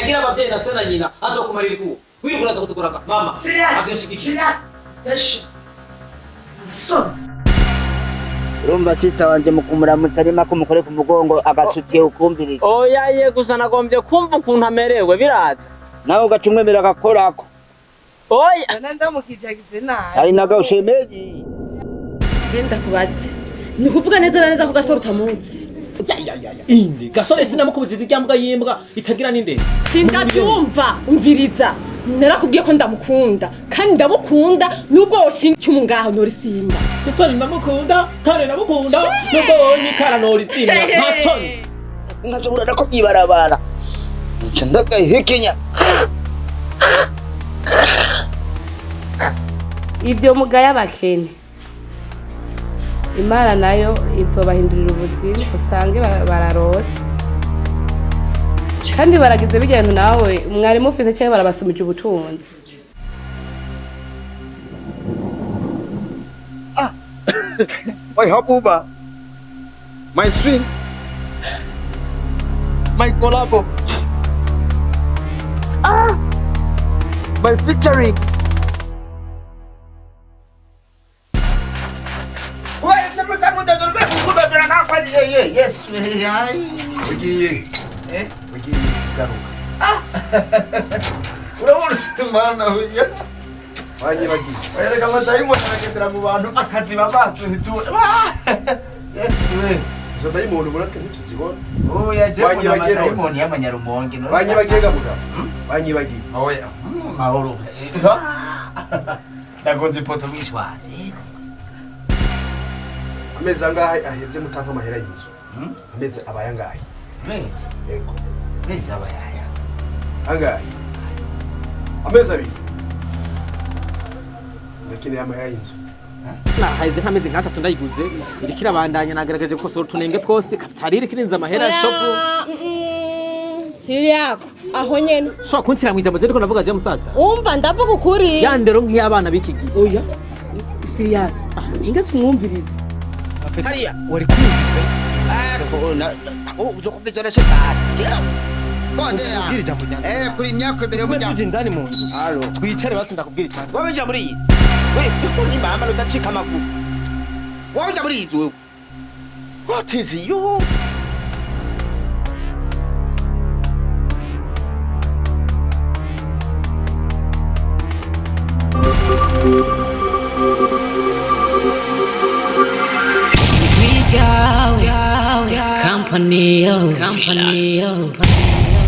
Atagira abavyeyi na se na nyina azokumarira ikuwo. Wirirwa uraza kutuguraga mama. Abyonshigikiye. Urumva sister wanje mu kumuramutsa arimo kumukore ku mugongo agasutiye ukumviriza. Oya ye, gusa nagombye kumva ukuntu amerewe, biraza. Nawe ugaca umwemera agakorako. Oya. Ndamukijagize nabi. Ari naga ushemeji. Benda kubaze. Ni kuvuga neza na neza ko Gasore utamuzi. Inde Gasore sinamukubitiza irya mbwa y'imbwa itagira n'indero. Sindabyumva, umviriza. Narakubwiye ko ndamukunda kandi ndamukunda nubwo woshinga icumu ngaho norisimba. Gasore ndamukunda kandi ndamukunda nubwo wonyikara noritsinda nta soni. Nkazobura nako byibarabara. Nca ndagahekenya. Ibyo mugaya abakene, Imana nayo izobahindurira ubuzima, usange bararose kandi baragize bijya bintu nawe mwari mufise cyangwa barabasumije ubutunzi. My habuba. My swing. My collabo. Ah! My featuring. Yes, Ugiye. Ugiye garuka. Urabona mana uya. Wanyibagiye. Wereka amadayimoni aragendera mu bantu akaziba amaso ntitubone. Yes, we. Izo dayimoni ubona twe ntituzibona. Oya, je mbona Wanyibagiye none. amadayimoni y'amanyarumonge none. Banyibagiye ga mugabo. Banyibagiye. Oya, mahoro. Ndagonze ipoto mwishwanje. Amezi angahe aheze mutanka amahera y'inzu? Amezi abaye angahe? Mezi. Yego. Mezi abayaya. Angahe? Amezi abiri. Ndakeneye amahera y'inzu. Naheze nk'amezi nk'atatu ndayiguze, iriko irabandanya, nagerageje gukosora utunenge twose, kapitali iriko irinza amahera shopu. Siri yako aho nyene. Shobora kunshyira mu ijambo je ndiko ndavuga je musaza. Umva ndavuga ukuri. Ya ndero nk'iy'abana b'iki gihe. Oya Siriyake, hinga tumwumvirize. Hariya wari kumviriza. Uzokumviriza na shetani. Ndakubwira ijambo ryanjye. Kuri imyaka imbere Tube y'umuryango. tuje indani mu nzu. Alo. Twicare basi ndakubwira icyanzu. Wowe jya muri iyi. We, ni mama rudacika amaguru. Wowe jya muri iyi nzu wewe. What is you? Company, company, company.